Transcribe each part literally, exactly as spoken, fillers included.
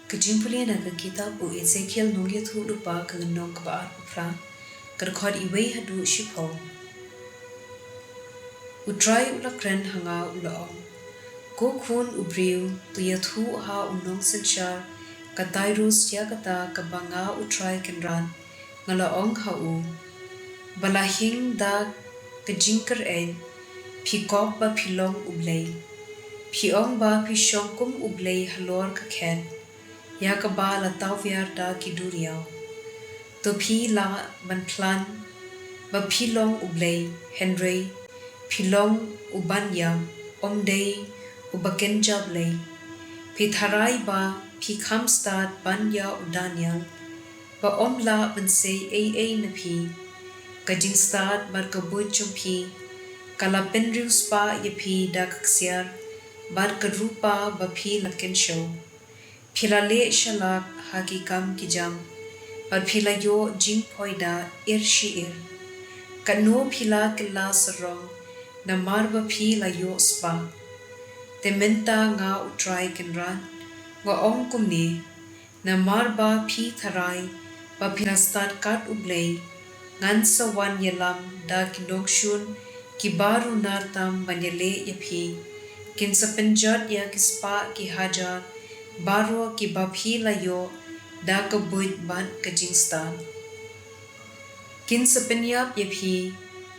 Ka jingpule na ka kitab u Ezekiel nongïathuhlypa, ka lynnong kaba arphew phra, ka dkhot iwei haduh shiphew. U Trai u la kren ha nga u la ong, Ko khun u briew, to ïathuh ha u nongsynshar ka Tirus ïa kata kaba nga u Trai Kynrad nga la ong ha u, ba la hiar da ka jingkyrhai, phi kop ba phi long u blei. Phi ong ba phi shong kum u blei halor ka khet, ïa kaba la tawiar da ki duriaw. To phi lah ban plan ba phi long u blei, hynrei phi long u ban ïap, ym dei u ba kynja blei. Phi tharai ba phi kham stad ban ïa u Daniel, ba ym lah ban sei ei ei na phi. Ka jingstad bad ka buit jong phi ka la pynriewspah ïa phi da ka ksiar bad ka rupa ba phi la kynshew. Phi la leh shalak ha ki kam ki jam, bad phi la ïoh jingpoi da ir shi ir. Katno phi la kylla sarong namar ba phi la ïoh spah. Te mynta nga u Trai Kynrad nga ong kumne, namar ba phi tharai ba phi la stad kat u blei, ngan sa wan ïalam da ki nongshun kiba runar tam ban ïaleh ïa phi. Kin sa pynjot ïa ki spah ki hajar baroh kiba phi la ïoh da ka buit bad ka jingstad. Kin sa pynïap ïa phi,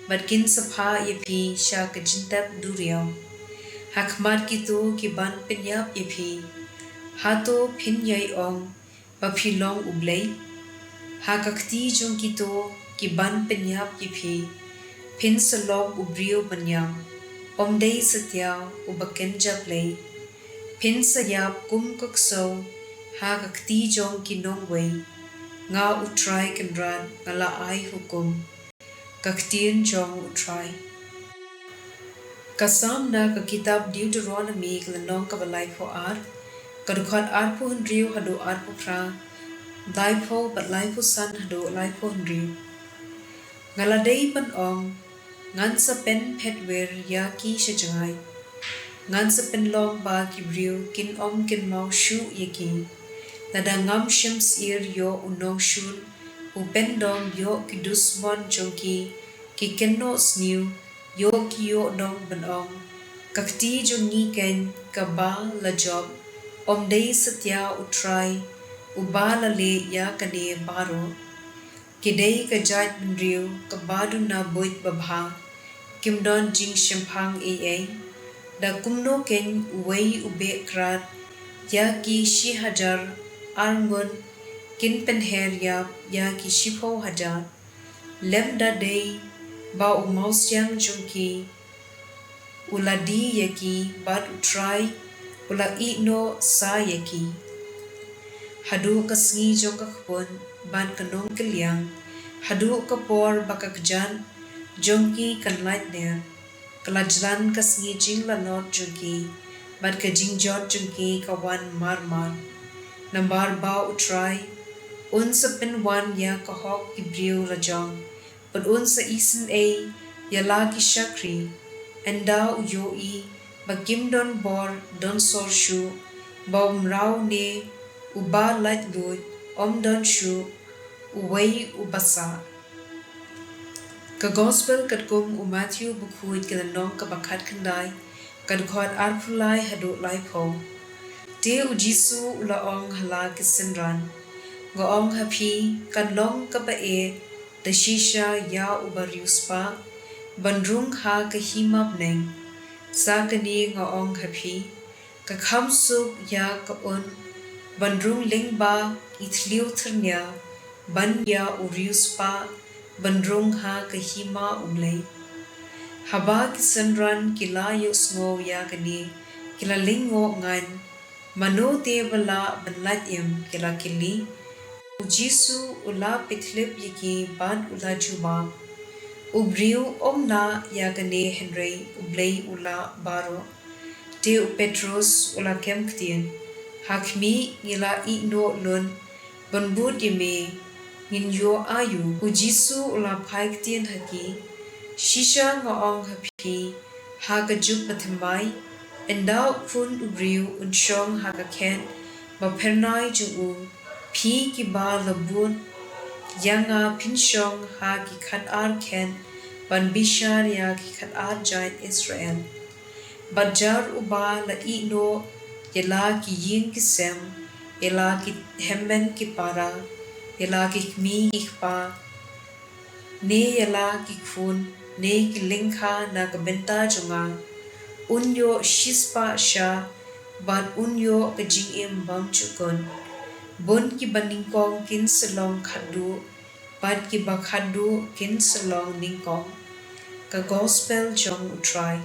bad kin sa phah ïa phi sha ka jingtep duriaw. Ha khmat kito ki ban pynïap ïa phi, hato phin ïai ong ba phi long u blei? Ha ka kti jong kito ki ban pynïap ïa phi, phin sa long u briew ban ïam, ym dei satia u ba kynja blei. Phin sa ïap kum ka ksew ha ka kti jong ki nongwei. Nga u Trai Kynrad nga la ai hukum. Ka ktien jong u Trai. Ka Salm na ka kitab Deuteronomi, ka lynnong kaba laiphew ar, ka dkhot arphew hynriew haduh arphew phra, laiphew bad laiphew san haduh laiphew hynriew. Nga la dei ban ong, ngan sa pynphet wir ïa ki sha jngai. Ngan sa pynlong ba ki briew kin ym kynmaw shuh ïa ki. Lada ngam shim syier ïoh u nongshun, u pyndong ïoh ki dusmon jong ki, ki kynnoh sniew, ïoh ki ïoh dong ban ong, ka kti jong ngi keiñ kaba la jop, ym dei satia u Trai uba la leh ïa kane baroh. Ki dei ka jaitbynriew kaba duna buit babha, kim don jingshemphang ei ei. Da kumno keiñ uwei u beh krad ïa ki shi hajar arngut kin pynher ïap ïa ki shiphew hajar. Lymda dei ba u mawsiang jong ki u la die ïa ki bad u Trai u la ïehnoh sa ïa ki. Haduh ka sngi jong ka khun bad ka nongkylliang, haduh ka por ba ka kjat jong ki kan lait ner, ka la jlan ka sngi jinglanot jong ki, bad ka jingjot jong ki ka wan mar mar. Namar ba u Trai un sa pynwan ïa ka hok ki briew lajong, bad un sa isynei ïa la ki shakri. Ynda u ïohi ba kim don bor don sor shuh, ba u mraw ne uba laitluid ym don shuh uwei uba sah. Ka Gospel katkum u Mathaiw bakhuid, ka lynnong kaba khatkhyndai, ka dkhot arphew lai haduh laiphew. Te u Jisu u la ong ha la ki synran, nga ong ha phi, kan long kaba eh da shisha ïa uba riewspah ban rung ha ka hima bneng. Sa kane nga ong ha phi, ka kham suk ïa ka un ban rung lyngba ki thliew thyrnia ban ïa u riewspah ban rung ha ka hima U Blei. Haba ki synran ki la ïohsngew ïa kane, ki la lyngngoh ngan, mano te ba lah ban lait im, ki la kylli. U Jisu u la peit lip ïa ki bad u la jubab, u briew um lah ïa kane, hynrei U Blei u lah baroh. Te u Petros u la kem ktien, ha khmih, ngi la ïehnoh lut ban bud ïa me, ngin ïoh aïu? U Jisu u la phai ktien ha ki, shisha nga ong ha phi, ha ka juk bathymmai, ynda u Khun u Briew un shong ha ka khet Bapher nai jong u, phi kiba la bud ïa nga, phin shong ha ki khat-ar khet ban bishar ïa ki khat-ar jait Israel. Bad jar uba la ïehnoh ïa la ki ïing ki sem, ïa la ki hynmen ki para, ïa la ki kmie ki kpa, ne ïa la ki khun ne ki lyngkha na ka bynta jong nga, un ïoh shispah shah, bad un ïoh ka jingim bymjukut. Bun kiba nyngkong kin sa long khatduh, bad kiba khatduh kin sa long nyngkong. Ka Gospel jong U Trai.